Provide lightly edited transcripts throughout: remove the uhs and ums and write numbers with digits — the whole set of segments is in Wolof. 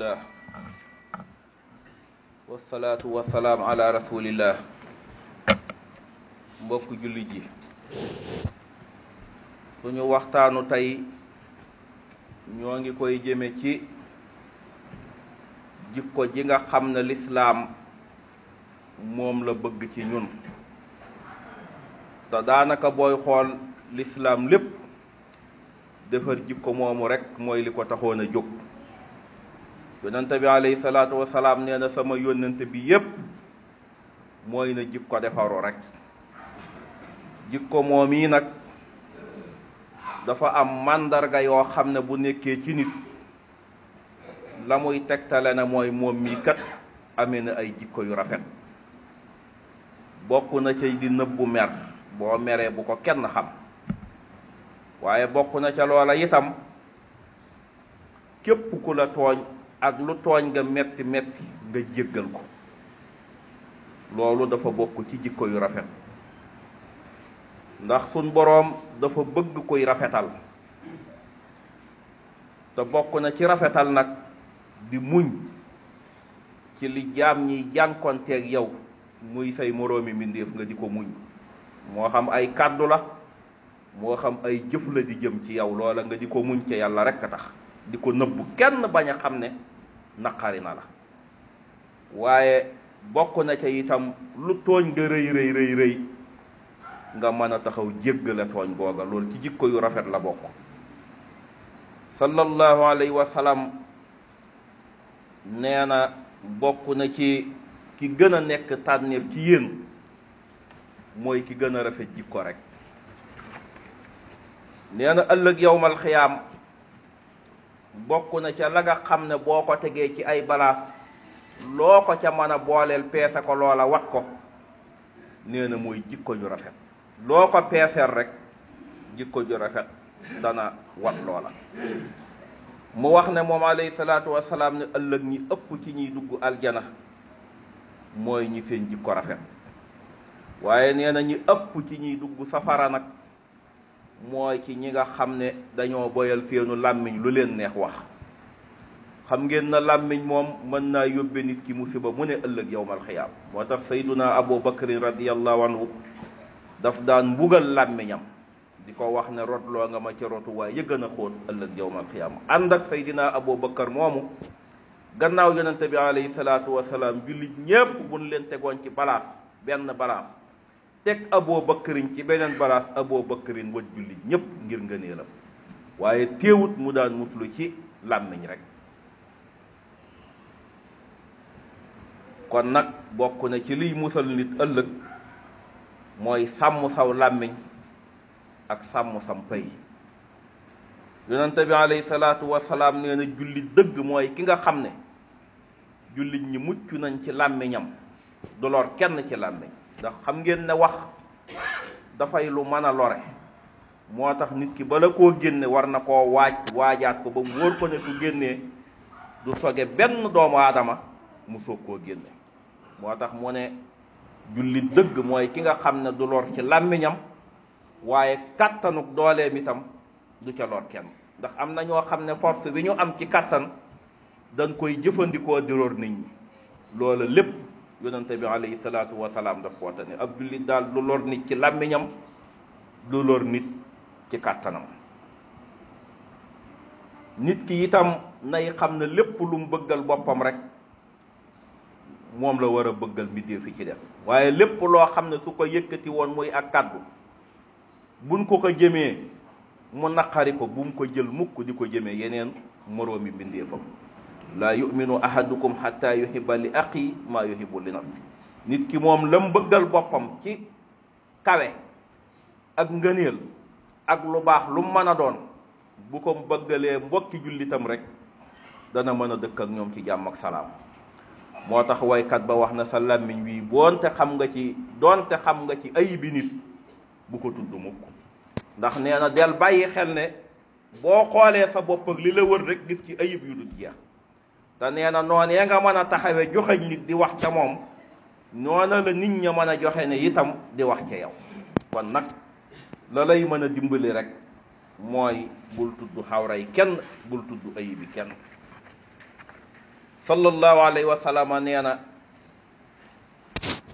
alhamdulillah wasalaatu wasalaam ala rasulillah. mbokk jullit ji, suñu waxtaanu tey ñoo ngi koy jëme ci jikko ji nga xam ne lislaam moom la bëgg ci ñun. te daanaka booy xool lislaam lépp defar jikko moomu rek mooy li ko taxoon a jóg. yonente bi alayhi salaatu wasalaam nee na sama yónnente bi yépp mooy na jikko defaru rek. jikko moom yi nag dafa am màndarga yoo xam ne bu nekkee ci nit la muy tegtale na mooy moom mii kat amee na ay jikko yu rafet. bokk na ca di nëbbu mer, boo meree bu ko kenn xam. waaye bokk na ca loola itam képp ku la tooñ ak lu tooñ nga metti metti nga jéggal ko. loolu dafa bokk ci jikko yu rafet, ndax suñ boroom dafa bëgg koy rafetal. te bokk na ci rafetal nag di muñ ci li jaam ñiy jànkonteeg yow muy say moroomi mbindéef nga di ko muñ. moo xam ay kàddu la, moo xam ay jëf la di jëm ci yow, loola nga di ko muñ ca yàlla rekk a tax, di ko nëbbu kenn bañ a xam ne naqari na la. waaye bokk na ca itam lu tooñ nga rëy rëy rëy rëy nga mën a taxaw jéggale tooñ googa. loolu ci jikko yu rafet la bokk. sallallahu alayhi wa sallam nee na bokk na ci ki gën a nekk tànneef ci yéen mooy ki gën a rafet jikko rek. nee na ëllëg yawmal xiyaam bokk na ca la nga xam ne boo ko tegee ci ay balaas loo ko ca mën a booleel peese ko loola wat ko. nee na mooy jikko ju rafet. loo ko peeseel rek jikko ju rafet dana wat loola. mu wax ne moom alayhi salaatu wasalaam ne ëllëg ñi ëpp ci ñiy dugg aljana mooy ñi seen jikko rafet. waaye nee na ñi ëpp ci ñiy dugg safara nag mooy ci ñi nga xam ne dañoo boyal seenu làmmiñ lu leen neex wax. xam ngeen na làmmiñ moom mën naa yóbbe nit ki musiba mu ne ëllëg yawmal xiyaam. moo tax sayduna abu bakrin radiyallahu anhu daf daan mbugal làmmiñam di ko wax ne rotloo nga ma ca rotu waaye yëgën a xóot ëllëg yawmal xiyaam. ànd ak saydina abu bakar moomu gannaaw yonente bi alayhi salaatu wasalaam jullit ñépp buñ leen tegoon ci balaas, benn balaas, teg aboo bakkarin ci beneen balaas, aboo bakkarin wat jullit ñépp ngir ngëneelam. waaye téewut mu daan muslu ci làmmiñ rek. kon nag bokk na ci liy musal nit ëllëg mooy sàmm saw làmmiñ ak sàmm sam pay. yonente bi alayhi salaatu wasalaam nee na jullit dëgg mooy ki nga xam ne jullit ñi mucc nañ ci làmmiñam, du lor kenn ci làmmiñ. ndax xam ngeen ne wax dafay lu mën a lore. moo tax nit ki bala koo génne war na koo waajaat ko ba mu wóor ko ne su génnee du soge benn doomu aadama mu soog koo génne. moo tax mu ne jullit dëgg mooy ki nga xam ne du lor ci làmmiñam, waaye kàttanuk dooleem itam du ca lor kenn. ndax am na ñoo xam ne force bi ñu am ci kàttan dañ koy jëfandikoo di lor nit ñi. loola lépp yonente bi alayhi salaatu wasalaam daf ko tane. ab jullit daal du lor nit ci làmmiñam, du lor nit ci kàttanam. nit ki itam nay xam ne lépp lu mu bëggal boppam rek moom la war a bëggal mbindeef fi ci def. waaye lépp loo xam ne su ko yëkkati woon muy ak kàddu buñ ko jëmee mu naqari ko, bu mu ko jël mukk di ko jëmee yeneen moroomi mbindeefam. laa yuminu ahadukum xatta yuhibba li aqi maa yuhibbu li nafsi. nit ki moom la mu bëggal boppam ci kawe ak ngëneel ak lu baax lu mën a doon, bu ko bëggalee mbokki jullitam rek dana mën a dëkk ak ñoom ci jàmm ak salaam. moo tax waykat ba wax na sa làmmiñ wi doonte xam nga ci ayibi nit bu ko tudd mukk. ndax nee na del bàyyi xel ne boo xoolee sa bopp ak li la wër rek gis ci ayib yu dul jeex. te nee na noonee nga mën a taxawe joxeñ nit di wax ca moom, noona la nit ña mën a joxe ne itam di wax ca yow. kon nag la lay mën a dimbali rek mooy bul tudd xawray kenn, bul tudd ayibi kenn. sallallahu alayhi wa sallam nee na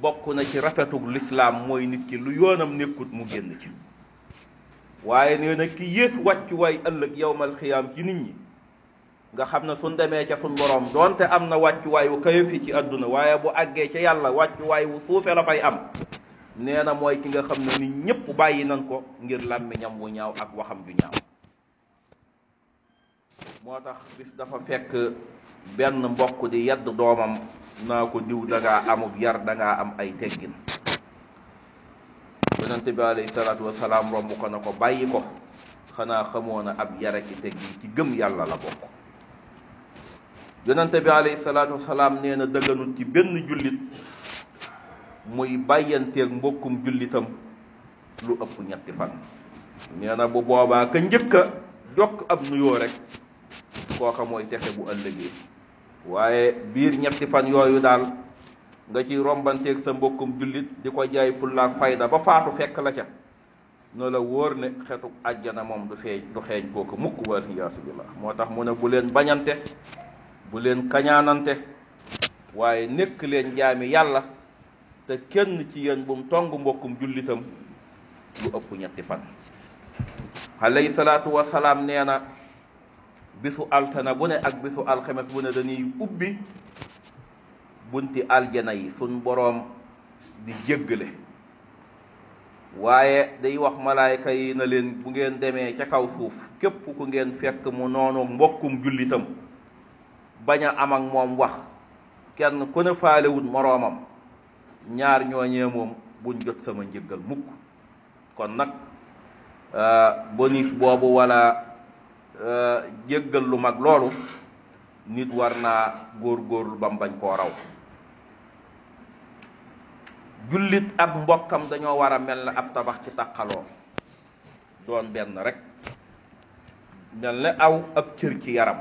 bokk na ci rafetug lislaam mooy nit ki lu yoonam nekkut mu génn ci. waaye nee na ki yées wàccuwaay ëllëg yawmal xiyaam ci nit ñi nga xam ne suñ demee ca suñ boroom doonte am na wàccuwaay wu kawe fi ci àdduna waaye bu àggee ca yàlla wàccuwaay wu suufe la fay am nee na mooy ki nga xam ne nit ñépp bàyyi nañ ko ngir làmmiñam wu ñaaw ak waxam ju ñaaw. moo tax bis dafa fekk benn mbokk di yedd doomam naa ko diw dangaa amub yar dangaa am ay teggin. yonente bi alayhi salaatu wasalaam romb ko na ko bàyyi ko xanaa xamoon na ab yara ki teggin ci gëm yàlla la bokk. yonente bi alayhi salaatu wasalaam nee na dëgganul ci benn jullit muy bàyyanteeg mbokkum jullitam lu ëpp ñetti fan. nee na bu boobaa ka njëkk a jokk ab nuyoo rek kooka mooy texe bu ëllëgee. waaye biir ñetti fan yooyu daal nga ci rombanteeg sa mbokkum jullit di ko jaay fullaak fayda ba faatu fekk la ca no la wóor ne xetu àjjana moom du xeeñ kooku mukk wal iyaasu billah. moo tax mu ne bu leen bañante bu leen kañaanante waaye nekk leen jaami yàlla te kenn ci yéen bu mu tong mbokkum jullitam lu ëpp ñetti fan. alayhi salaatu wasalaam nee na bisu altana bu ne ak bisu alxames bu ne dañuy ubbi bunti aljana yi suñ boroom di jéggale waaye day wax malaayka yi na leen bu ngeen demee ca kaw suuf képp ku ngeen fekk mu noonu mbokkum jullitam bañ a am ak moom wax kenn ku ne faalewut moroomam ñaar ñooñee moom buñ jot sama njëggal mukk. kon nag bonus boobu wala jéggal lu mag loolu nit war naa góorgóorlu bam bañ koo raw. jullit ak mbokkam dañoo war a mel ne ab tabax ci taqaloo doon benn rek mel ne ab cër ci yaram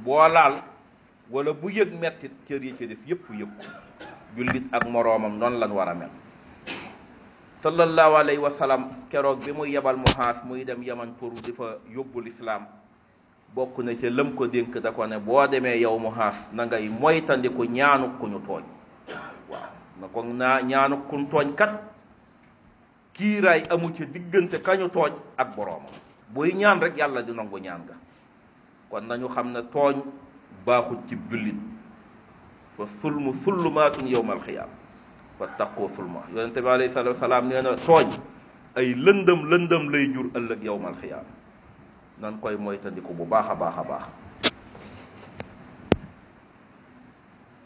boo laal wala bu yëg mettit cër yi ci def yëpp yëg jullit ak moroomam noonu lañ war a mel. sallallahu alayhi wa sallam keroog bi muy yebal Muaaz muy dem Yaman pour di fa yóbbu lislaam bokk na ca lëm ko dénk da ko ne boo demee yow Muaaz na ngay moytandiku ñaanu ku ñu tooñ. waaw na ko ñaanu ku ñu tooñ kat kiiraay amu ci diggante kañu tooñ ak boroomam buy ñaan rek yàlla di nangu ñaan ga. kon nañu xam ne tooñ baaxut ci jullit fa sulmu sullumaatun yawmal xiyaam fattaqu sulma. yonente bi alayhi salaatu wasalaam nee na tooñ ay lëndëm lay jur ëllëg yawmal xiyaam nan koy moytandiku bu baax a baax a baax.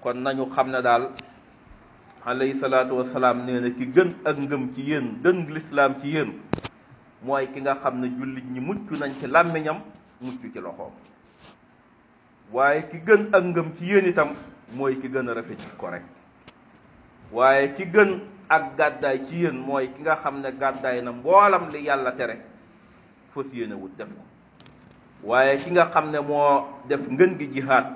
kon nañu xam ne daal alayhi salaatu wasalaam nee na ki gën ak ngëm ci yéen gën lislaam ci yéen mooy ki nga xam ne jullit ñi mucc nañ ci làmmiñam mucc ci loxoom. waaye ki gën ak ngëm ci yéen itam mooy ki gën a rafet ci ko rek. waaye ki gën ak gàddaay ci yéen mooy ki nga xam ne gàddaay na mboolam li yàlla tere fas yéene wut def ko. waaye ki nga xam ne moo def ngën gi jihaad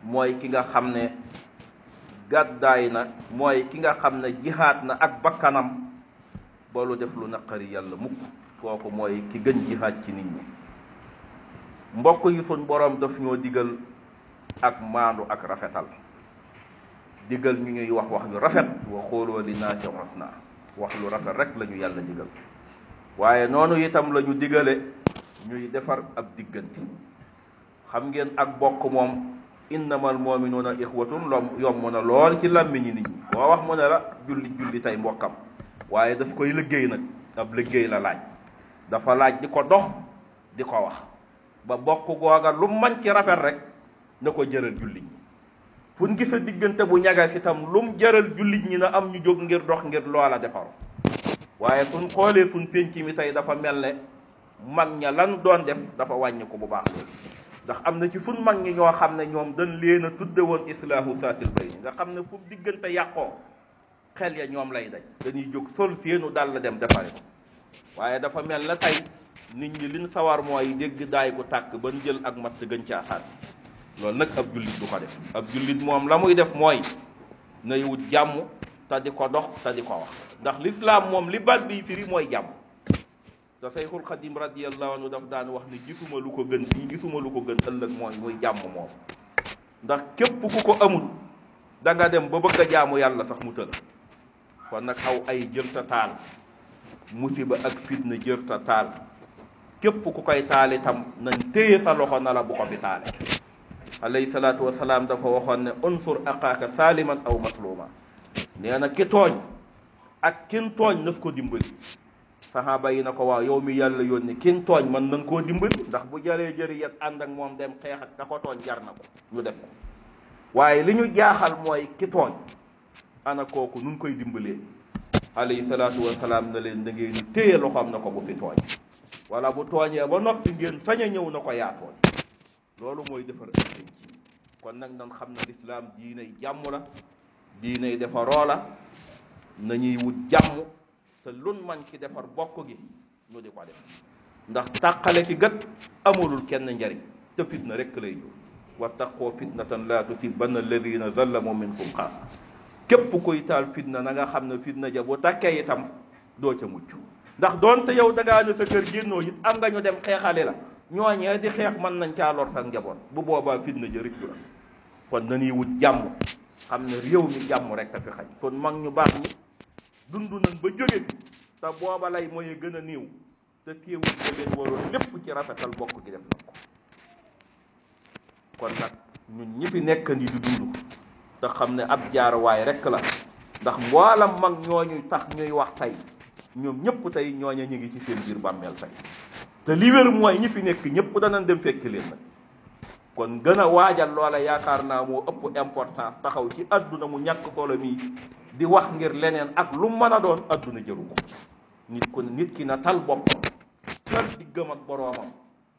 mooy ki nga xam ne gàddaay na mooy ki nga xam ne jihaad na ak bakkanam ba lu def lu naqari yàlla mukk. kooku mooy ki gën jihaad ci nit ñi. mbokk yi suñ boroom daf ñoo digal ak maandu ak rafetal digal ñu ñuy wax yu rafet wa xooloo li naasi husna wax lu rafet rek la ñu yàlla digal. waaye noonu itam la ñu digale ñuy defar ab diggante. xam ngeen ak bokk moom innamal mu'minuuna ixwatun yomb na lool ci làmmiñi nit ñi boo wax mu ne la julli tey mbokkam waaye daf koy liggéey nag ab liggéey la laaj. dafa laaj di ko dox di ko wax ba bokk googa lu man ci rafet rek na ko jëral jullit ñi. fu ñu gisa diggante bu ñagas itam lum jëral jullit ñi na am ñu jóg ngir dox ngir loola defaru. waaye suñ xoolee suñ pénc mi tey dafa mel ne mag ña lan doon def dafa wàññi ko bu baax loolu. ndax am na ci suñ mag ñi ñoo xam ne ñoom dañ leen a tudde woon islaahu saatil bayni nga xam ne fu diggante yàqoo xel ya ñoom lay daj dañuy jóg sol seenu dal la dem defari ko. waaye dafa mel ne tey nit ñi liñ sawar mooy dégg daay ku tàkk ban jël ak matt gën caa sànni loolu nag ab jullit du ko def. ab jullit moom la muy def mooy nay wut jàmm te di ko dox te di ko wax. ndax lislaam moom li baat bi firi mooy jàmm. te Sayxul Xadim radiyallahu anhu daf daan wax ni gisuma lu ko gën fii gisuma lu ko gën ëllëg mooy muy jàmm moom. ndax képp ku ko amul da nga dem ba bëgg a jaamu yàlla sax mu tëla kon nag aw ay jërta taal musiba ak fitna jërta taal képp ku koy taal itam nañ téye sa loxo na la bu ko fi taale alayhi salaatu wasalaam dafa waxoon ne unsur aqaaka saliman aw masluma nee na ki tooñ ak kin tooñ naf ko dimbali saxaaba yi na ko waaw yow mi yàlla yónni kin tooñ man nañ koo dimbali ndax bu jëree jëri yet ànd ak moom dem xeex ak ka ko tooñ jar na ko ñu def ko waaye li ñu jaaxal mooy ki tooñ ana kooku nun koy dimbalee alayhi salaatu wasalaam na leen da ngeen ni téye loxoom na ko bu fi tooñ wala bu tooñee ba noppi ngeen sañ a ñëw na ko yaa tooñ loolu mooy defar ëllëg kon nag nan xam ne lislaam diinay jàmm la diinay defaroo la nañuy wut jàmm te lun man ci defar bokk gi nu di ko def ndax tàqale ki gët amulul kenn njariñ te fitna rekk lay jur wattaqoo fitnatan la tusibanna alladina zallamu minkum xaas képp kuy taal fitna na nga xam ne fitna ja bu takkee itam doo ca mucc ndax doonte yow da ngaa ne sa kër génnoo it am nga ñu dem xeexale la ñooñee di xeex mën nañ caa lor sa njaboot bu boobaa fitna ja rëccu la kon nañuy wut jàmm xam ne réew mi jàmm rek a fi xaj kon mag ñu baax ñi dund nañ ba jóge fi te booba lay mooy gën a néew te téewul ko leen waroon lépp ci rafetal bokk gi def na ko kon nag ñun ñi fi nekk ni di dund te xam ne ab jaaruwaay rek la ndax mboolam mag ñooñu tax ñuy wax tey ñoom ñëpp tey ñooña ñu ngi ci seen biir bàmmeel tey te li wér mooy ñi fi nekk ñëpp danañ dem fekk leen nag kon gën a waajal loola yaakaar naa moo ëpp importance taxaw ci adduna mu ñàkk solo mii di wax ngir leneen ak lu mën a doon adduna jëru ko nit ki na tal boppam tal diggam ak boroomam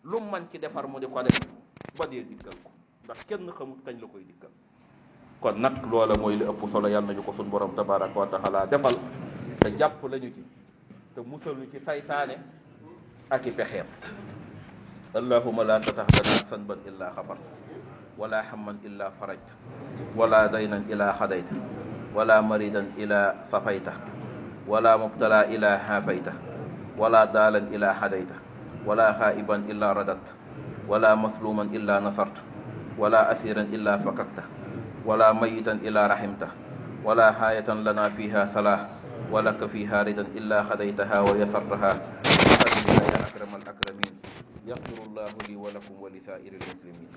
lu man ci defar mu di ko def ba dee dikkal ko ndax kenn xamut kañ la koy dikkal kon nag loola mooy li ëpp solo yàlla nañu ko sun borom tabaraka wa taala defal te jàpp lañu ci te musal ñu ci saytaane ak i pexeem allahuma la tatax lana sanban illa xafar wala hamman illa farajta wala daynan ila xadayta wala maridan ila safayta wala mubtala ila hafayta wala daalan ila hadayta wala xaiban illa radadta wala masluman illa nasarta wala asiran illa fakakta wala mayitan illa rahimta wala hayatan lana fiha salah walaka fiha ridan illa xadaytaha wa yasartaha ya akram al akramin yaxfiru llahu li wa lakum wa li saa'iri al muslimin